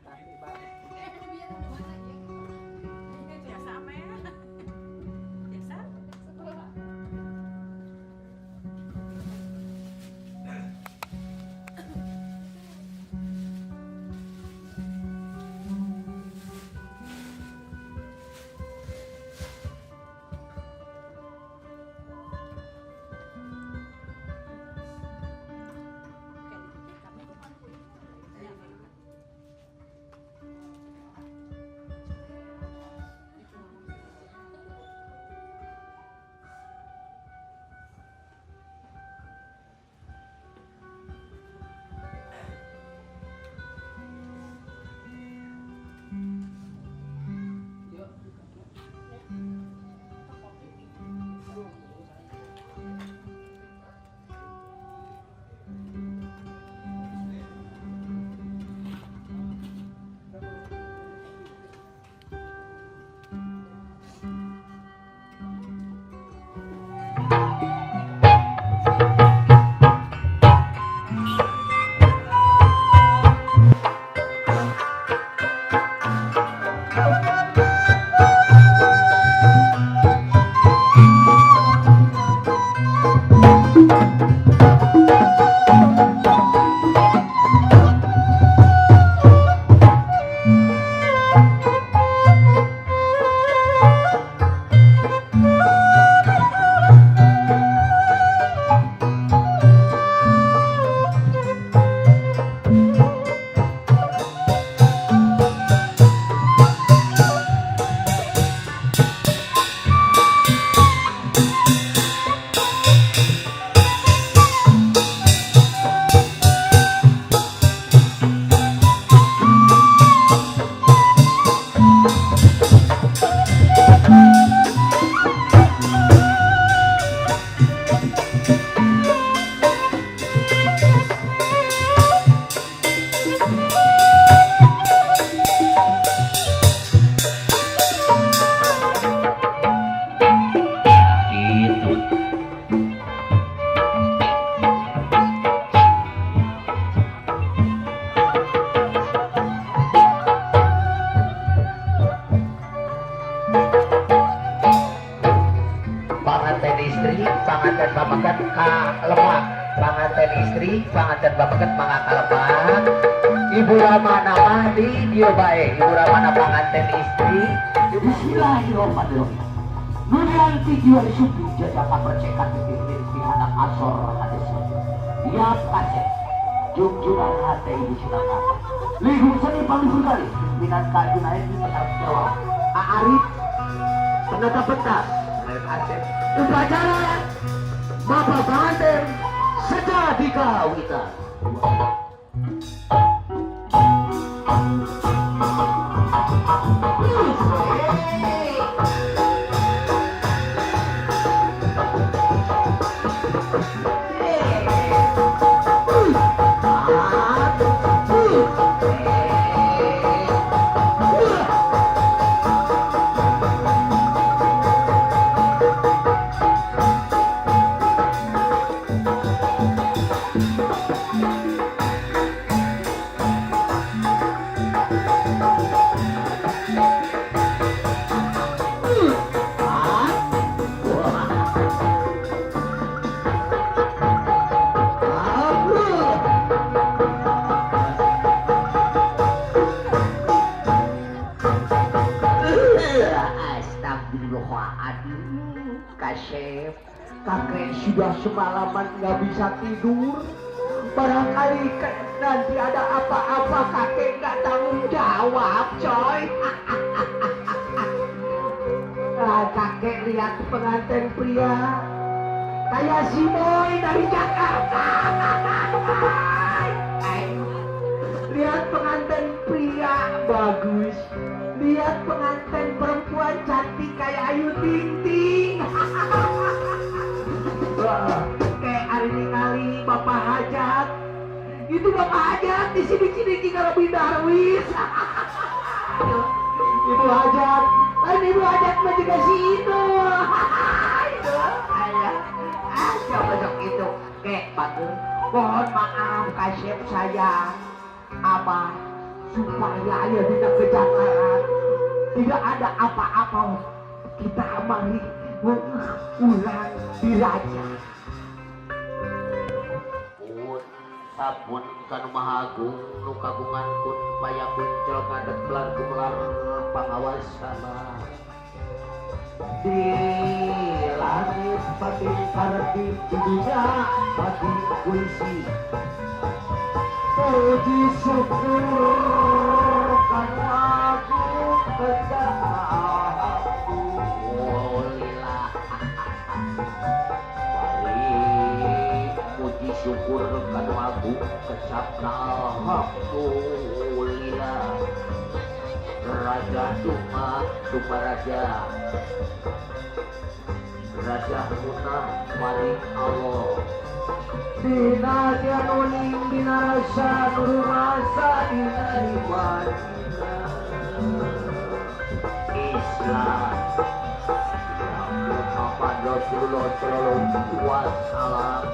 Biasa apa ya? Biasa. Gitu. Panganten istri, panganten pameget ka lemak. Panganten istri, panganten pameget mangga ka lemak. Ibu Ramana mah di dieu bae. Ibu Ramana panganten istri. Bismillahirrahmanirrahim. Nurianti jiwa disupi jajaka percekan di anak asor hadis. Ya kasih. Jungjuran hati ibu silakan. Ligung seni paling kali pimpinan Kak Junaidi penanggung jawab. Arif penata pentas. Aceh. Upacara Bapak Panganten Sejadi Kawitan. Astagfirullahaladzim, Kasep, kakek sudah semalaman nggak bisa tidur. Barangkali nanti ada apa-apa kakek nggak tanggung jawab, coy. Nah, kakek lihat pengantin pria kayak si Boy dari Jakarta. Lihat pengantin pria bagus, lihat pengantin perempuan cantik kayak Ayu Ting Ting. Kayak hari ini kali Bapak Hajat, itu Bapak Hajat di sini-sini jika lebih darwis. Ibu Hajat, lain Ibu Hajat mah juga si itu. Itu, ayah, ah siapa sok itu? Kayak bagus. Mohon maaf kasep saya, Abah. Supaya ya tidak kejanggalan, tidak ada apa-apa, kita mari ulang diraja. Pun sabun kanu maha agung nu kagungan kun payakun cel ngadeg belar gumelar pangawasana. Di langit pati parti, di dunia pati puisi. Puji syukur kanu agung kejahaku. Alhamdulillah. Bari puji syukur kanu agung kecap alhamdulillah. Raja Duma, Duma Raja. Raja Munah paring Allah. Dina nuning dina rasa nurumasa dina iman. Islam. Muhammad Rasulullah sallallahu alaihi wasallam.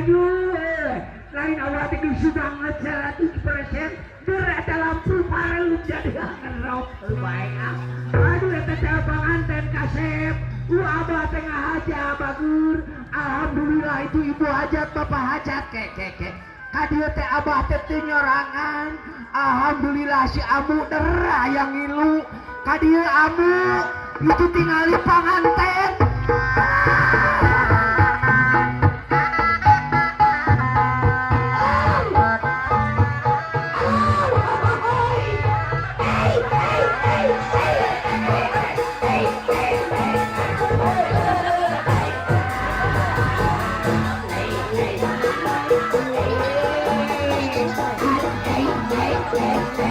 Aduh, lain awal itu sudah 100% berada lampu paru jadi ngerok baik. Aduh, eta teh panganten kasep. Abah tengah aja bagur. Alhamdulillah itu ibu hajat bapak hajat ke ke ke. Kadieu teh abah teh teu nyorangan. Alhamdulillah si amu derah yang ngilu. Kadieu amu itu tingali panganten.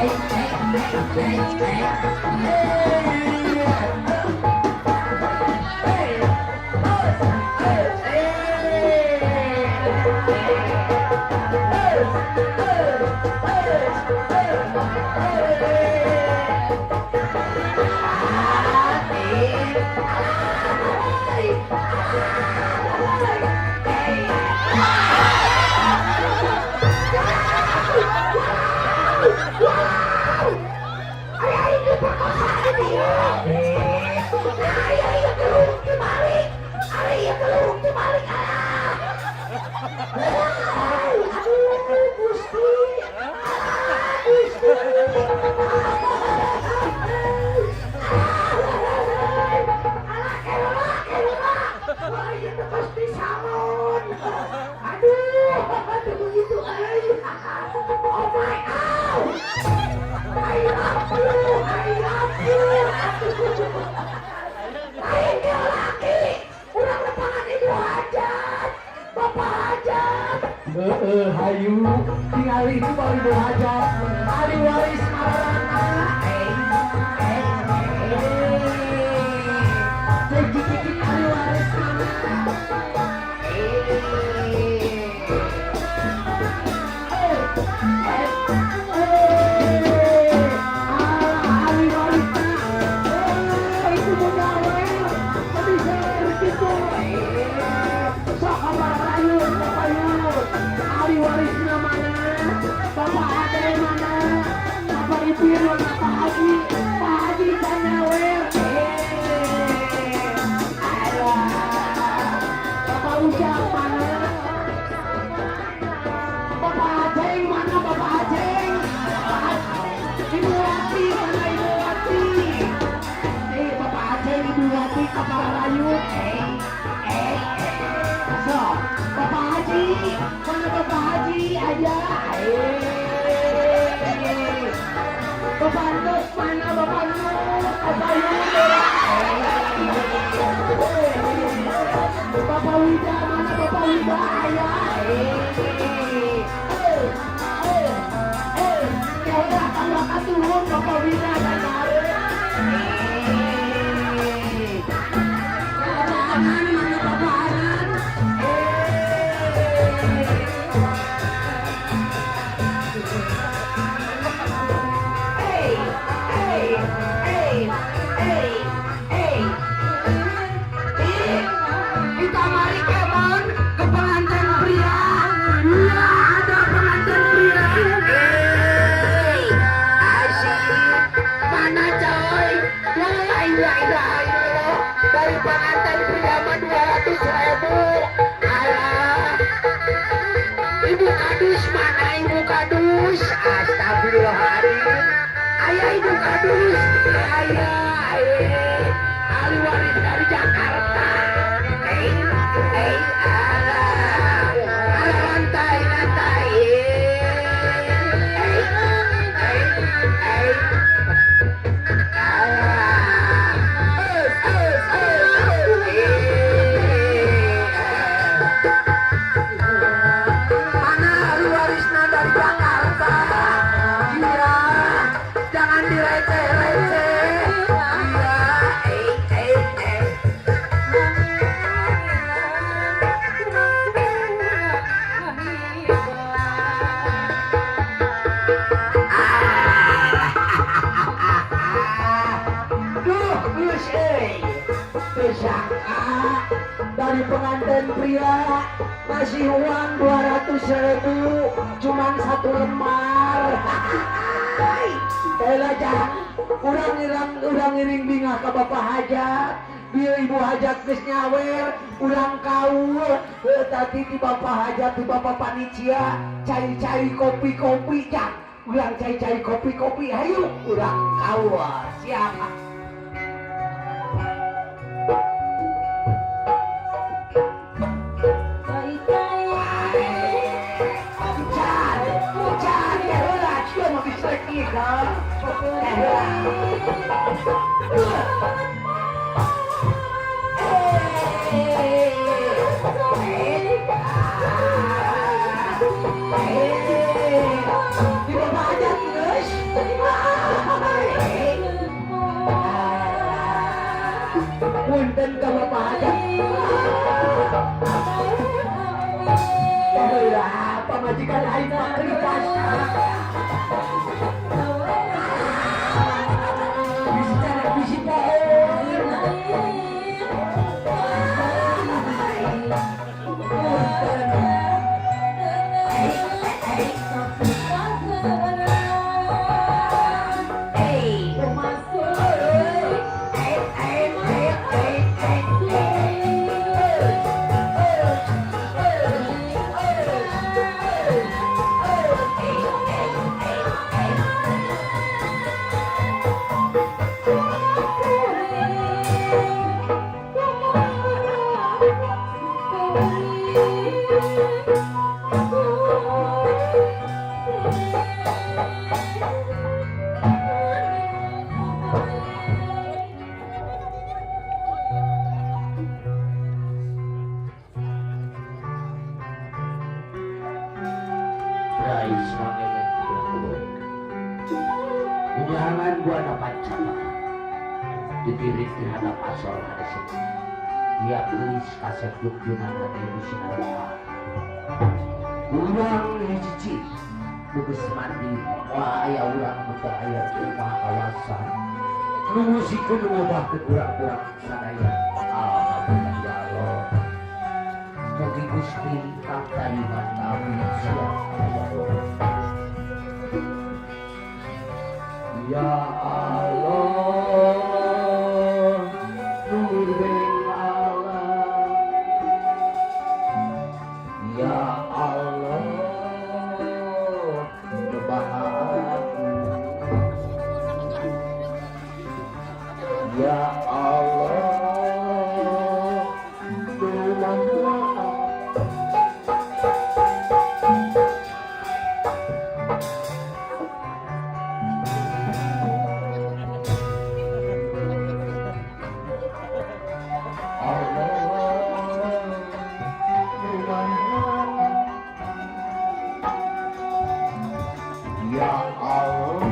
Eh, eh, eh, eh. Pasti salon. Aduh, aduh begitu ay. Oh my God. I love you, I love you. Aing laki. Urang lapangan ibu hajat. Bapak hajat. Heeh, hayu. Tingali itu baru ibu hajat. Ari waris marana. Eh, eh, eh. Cek ari waris mana? Eh. Eh, eh, eh. Ah, ari warisna. Eh, itu modal tadi saya gitu. Eh, sok kabar rayun, Bapak Yun. Ari warisna mana? Bapak Ade mana? Bapak Ipir mana? Pak Haji? Pak Haji Kanyawer. Eh, alah. Bapak Ujang mana? Bapak Aceng mana? Bapak Aceng? Ibu Wati mana, Ibu Wati? Eh, Bapak Aceng, Ibu Wati kapal rayut. Eh, eh, eh. So, Bapak Haji mana? Bapak Haji aja. Eh, Bapak Nuk mana? Bapak Nuk? Bapak Yun. Eh, Bapak Wida mana? Bapak Wida ayah. Eh, eh, eh, eh. Kaya tambah katuhun Bapak Wida dan Eh, Bapak Anan mana? Bapak Anan? Eh. Hey, hey, hey, hey, hey. Eh, kita mari kemon ke pengantin pria. Iya, ada pengantin pria. Eh, asik. Mana coy? La ilaha illallah. Dari pengantin pria mah 200 ribu. Alah. Ibu Kadus mana, Ibu Kadus? Astagfirullahaladzim. Ayah Ibu Kadus. Ayah, eh. Ahli waris dari Jakarta. Eh, eh, alah. Alah, lantai, lantai. Eh, eh, eh. Alah. Eh, eh, eh, eh. Mana ahli warisna dari Jakarta? Iya, jangan direceh-receh. Iya, eh, eh, eh. Ah. Duh, geus euy. Teu sangka dari pengantin pria ngasih uang 200 ribu cuman satu lembar. Elah jang, urang ngiring, urang ngiring bingah ke bapak hajat. Bieu ibu hajat geus nyawer, urang kaul. Heuh, tadi di bapak hajat, di bapak panitia, cai-cai kopi-kopi jang. Urang cai-cai kopi-kopi, hayu urang kaul. Siap. Hujan, hujan, ya heula, sia mah bisa kieu ka. Ya heula. Eh, eh, eh, di bapak hajat geus. Punten ka Bapak Hajat. Baheula pamajikan aing mah krikas. Bisi cara bisi pohon. Punten. Hey. Hey, hey, hey, hey, hey, hey. Rais mangemen kuring. Unyangan buana pancapa. Ditiris di hadap asor hadesep. Dia gelis kasep jukjunan hati sinar. Urang hiji geus mandi, wah aya urang nu teu aya di maha kawasa. Nu musikeun ngobahkeun urang-urang sadaya. Alhamdulillah ya Allah. Mugi Gusti kang tayuman kami siap ya Allah. Ya Allah, nur beng alam. Ya Allah, Maha Agung. Ya Allah, Maha. Ya Allah,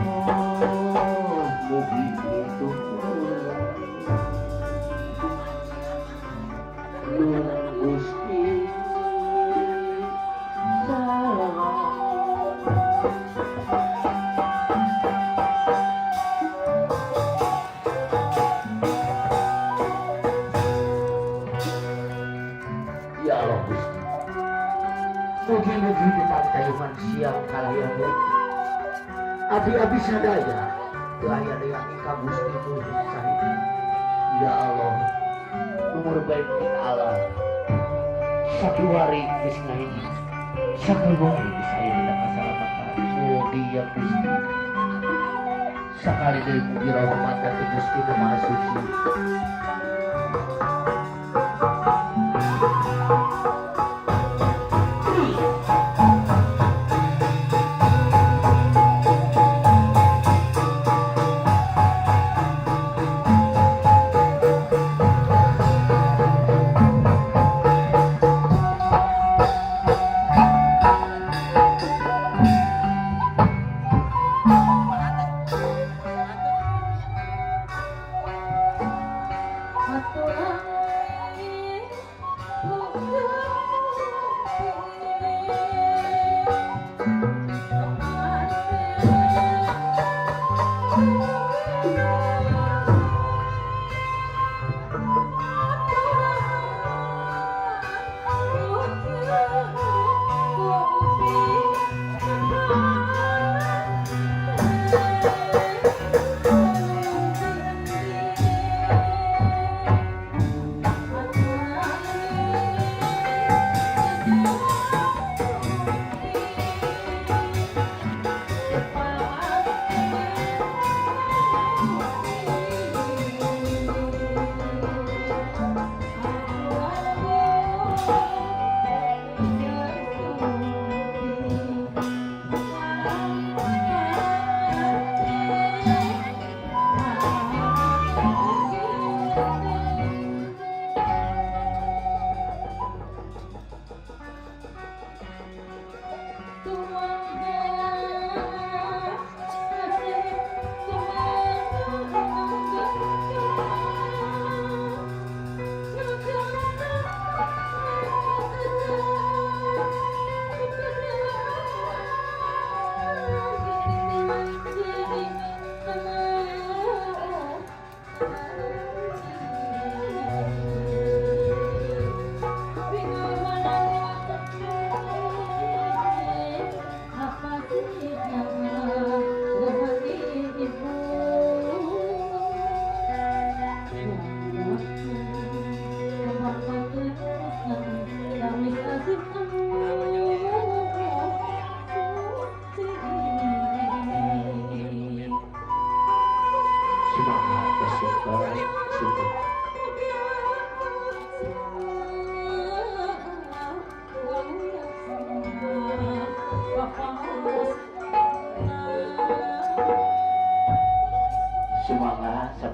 mugi itu Nur Gusti salam. Ya Allah Gusti, mugi-mugi tetap kayuman siang kalayan abi-abi sadaya teu aya deui ka Gusti nu sahiji. Ya Allah, umur baik Allah sakiwari geus ngahiji, sakiwari geus aya dina kasalamatan. Mugi ya Gusti sakali deui mugi rahmat ti Gusti nu Maha Suci.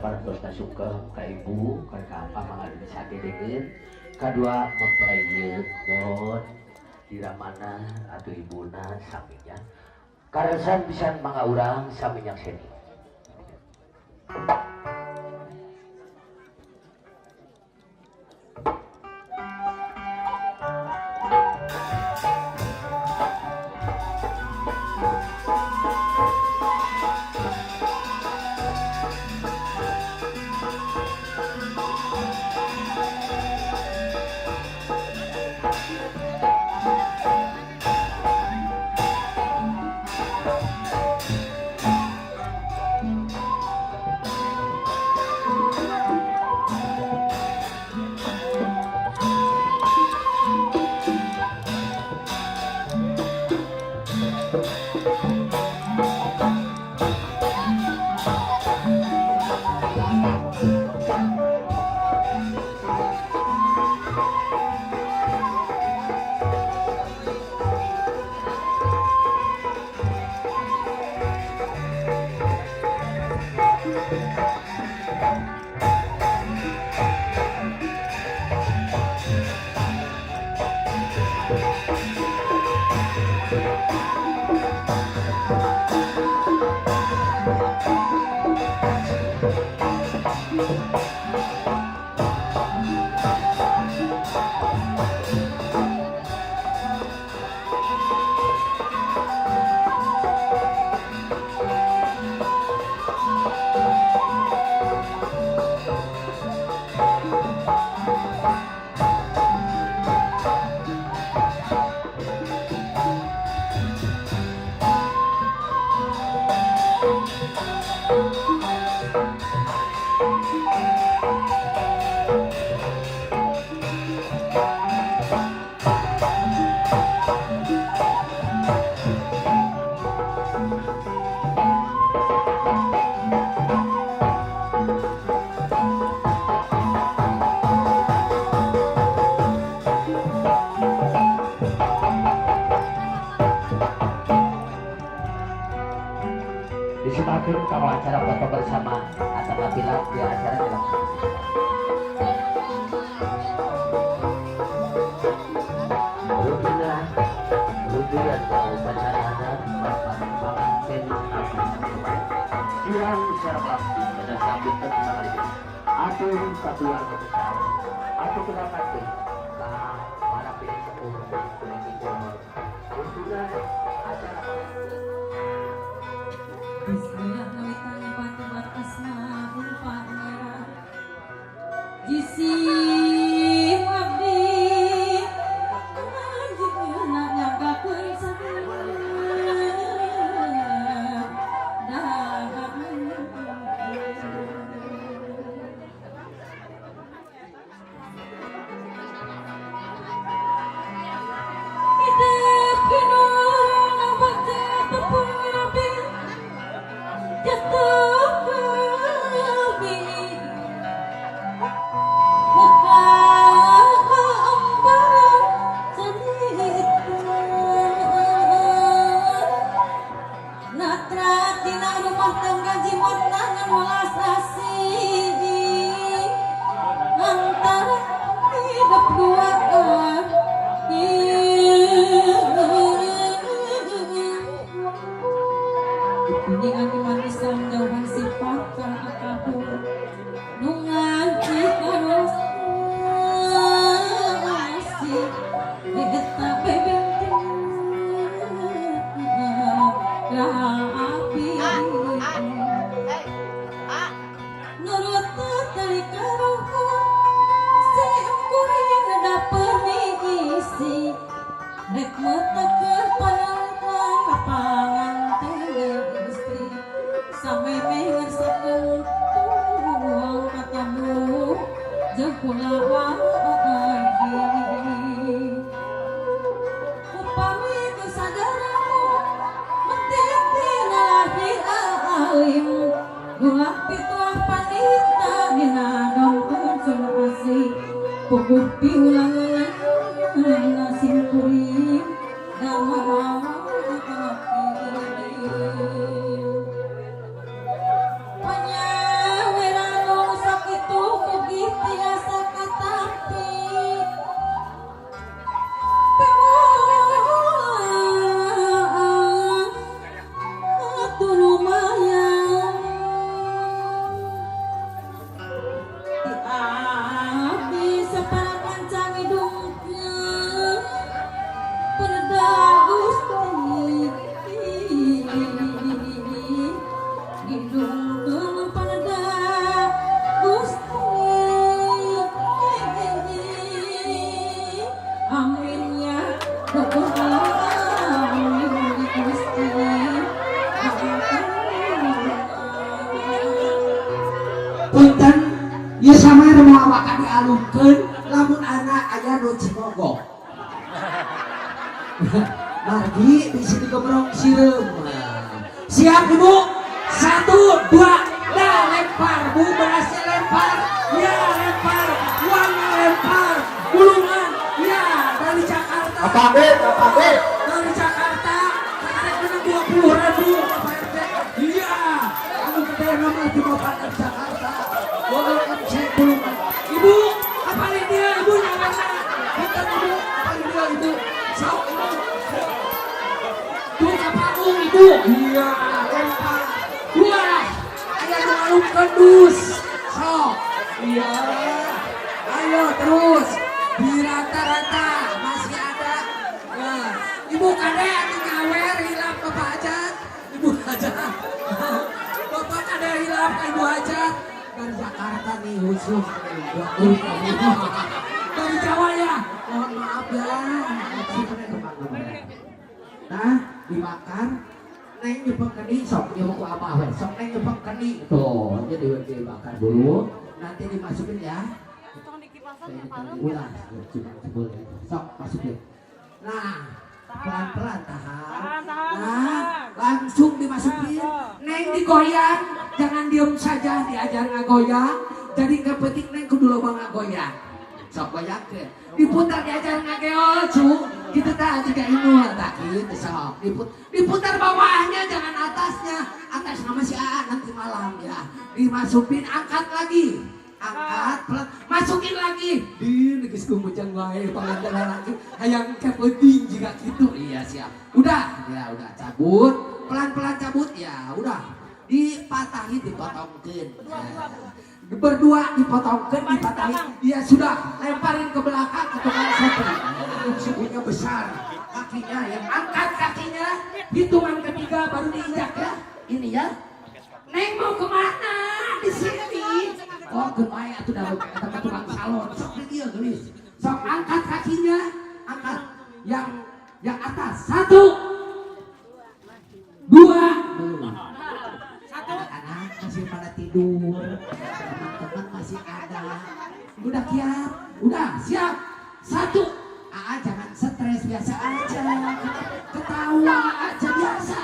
Parantos sungkem ka ibu ka apa mangga disagedekeun kadua mempelai ieu mohon diramana atau ibuna saminya karesan pisan mangga urang sami nyakseni. Disimakeun kalau acara foto bersama atau apabila di acara dilaksanakan. Ruginan upacara adat pengantin siang secara pada sambutan atau keluarga besar atau kerabat para pihak sepuh ruginan acara. Bismillah ngawitan batu asma pangeran Jisi abdi anjeunna nyanggakeun sadaya. Hidup pinurang baca tepung rapi jatuh ke muka ombak cerita natra tina rumah tangga jimot tangan welas asih antara hidup dua. Kuningan iman Islam jauhan sifat karena kabur nungan ikan asih eta bebenteng rapi nurut tali karuku seungkuring dapet mengisi rek meteker panangkan lapangan istri sampai mengersakeun tuang katamu jeung kula wargi upami kesadaranmu mentik tina lahir alim ulah pituah panita dina dongkeun asih puguh piulangan sim kuring dama panyaweran Ieu sama moal bakal dialungkeun lamun anak aya nu cimogok. Margi bisa digembrong sireum. Nah, siap, Ibu? Satu, dua, dah lempar, Bu, berasnya lempar, ya lempar, uangnya lempar, gulungan, ya dari Jakarta. Apa apa? Dari Jakarta, tarik menang 20.000, Bapak RT. Iya, anu gede nomor di Bapak dari Jakarta. Boleh MC gulungan. Ibu, apa dia ibu nyawana? Bukan ibu, apa dia ibu? Sok ibu. Tuh kapanggung ibu. Iya, lempar. Dua, aya nu ngalungkeun dus. Sok. Iya. Ayo terus. Di rata-rata masih ada. Nah, Ibu kade anu nyawer hilap Bapak Hajat. Ibu Hajat. Bapak kade hilap ka Ibu Hajat. Dari Jakarta nih khusus. Dari Jawa ya. Mohon maaf ya. Nah, dimakan. Neng nyepeng keni sok nyepeng ku apa we. Sok neng nyepeng keni. Tuh, jadi dimakan dulu. Nanti dimasukin ya. Ulah, cuma boleh. Sok masukin. Nah, pelan-pelan tahan. Nah, langsung dimasukin. Neng digoyang, jangan diem saja diajar ngagoyang. Jadi nggak penting neng kudu loba ngagoyang. Sok goyangkeun. Diputar diajar ngageol, cu. Gitu tah juga inul tah gitu sok. Diputar bawahnya jangan atasnya. Atas nama si AA nanti malam ya. Dimasukin angkat lagi. Angkat pelan, masukin lagi. Di geus kumujang wae panganten lagi. Hayang kepeuting juga gitu. Iya siap. Udah, ya udah cabut. Pelan-pelan cabut ya, udah. Dipatahin, dipotongkeun. Nah, berdua dipotongkeun, dipatahin. Ya sudah, lemparin ke belakang ke tukang sopir. Sukunya besar, kakinya yang angkat kakinya, hitungan ketiga baru diinjak ya. Ini ya. Neng mau kemana? Di sini. Oh, ke atuh dah ke tukang salon. Sok di dieu geulis. Sok angkat kakinya, angkat yang atas. Satu, dua, satu. Anak-anak masih pada tidur, teman-teman masih ada. Udah siap, udah siap. Satu, Aa jangan stres, biasa aja, ketawa aja biasa.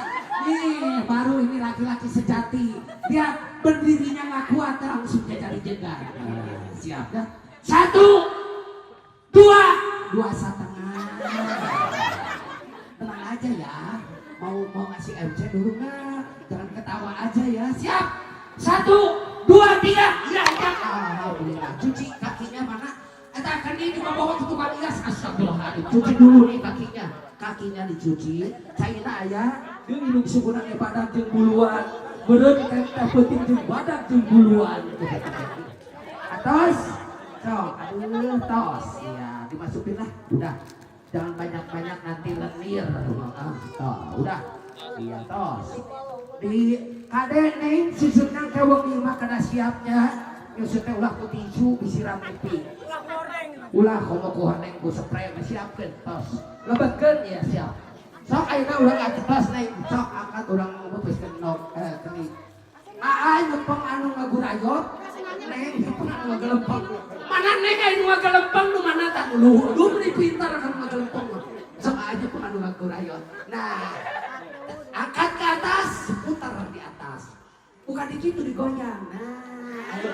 Nih baru ini laki-laki sejati. Dia berdirinya nggak kuat langsung dia cari jegar. Nah, siap ya. Satu, dua, dua setengah. Tenang aja ya. Mau mau ngasih MC dulu nggak? Jangan ketawa aja ya. Siap. Satu, dua, tiga. Ya, ya. Alhamdulillah. Cuci kakinya mana? Eta kan ini dibawa ke tukang ias. Astagfirullahaladzim. Cuci dulu nih kakinya. Kakinya dicuci. Caina aya. Dia indung sukuna ge badak jeung buluan. Beureum teh peuting jeung badak jeung buluan. Atos. Sok, aduh, tos. Iya, dimasukin lah. Udah. Jangan banyak-banyak nanti lenir. Ah, toh, udah. Iya, tos. Di kade neng susutna ke wengi mah kada siapnya. Nyusut teh ulah ku tisu disiram pipi. Ulah komo ku neng ku spray mah siapkeun tos. Lebetkeun ya siap. Sok ayeuna urang tos neng, sok angkat urang ngeupeuskeun nok keni. Aa nyepeng anu ngagurayot, neng nyepeng anu ngagelempeng. Mana neng anu ngagelempeng nu mana tah lu lu meni pintar kan ngagelempeng mah. Sok aa nyepeng anu ngagurayot. Nah, angkat ke atas, putar di atas. Bukan di situ digoyang. Nah, ayo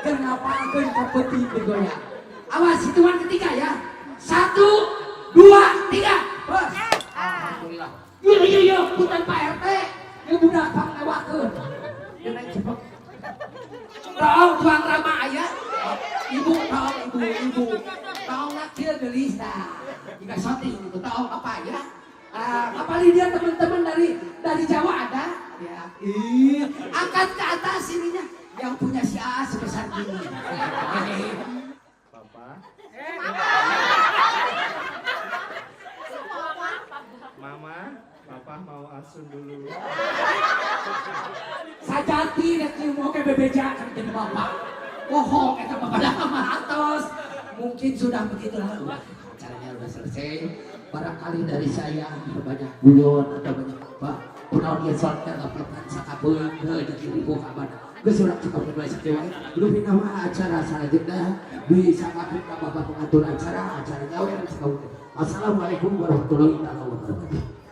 keur ngapalkeun ka peuting digoyang. Awas hitungan ketiga ya. Satu, dua, tiga. Bos. Alhamdulillah. Iya iya iya, punten Pak RT. Ieu budak panglewakeun. Ieu neng cepet. Tolong tuang Rama aya. Ibu, tolong ibu, ibu. Tolong nak kieu geulis tah. Jika syuting ibu tolong apa ya? Ah, apalagi dia teman-teman dari Jawa ada. Ya, ih, angkat ke atas ininya. Yang punya si AA sebesar gini. Papa. Mama, Papa mau asun dulu. Sajati rek nyium oge bebeja kan jadi bapak. Bohong eta bapak lama atos. Mungkin sudah begitulah. Udah, acaranya udah selesai. Barangkali dari saya banyak guyon atau banyak apa. Kunaon ieu salatnya ngaplekan sakabeung heuh jadi ribuh kabar. Geus urang cekap bae sakieu wae. Leuwih mah acara salajengna disanggakeun ka bapak pengatur acara, acara nyawer cekap. Assalamualaikum warahmatullahi wabarakatuh.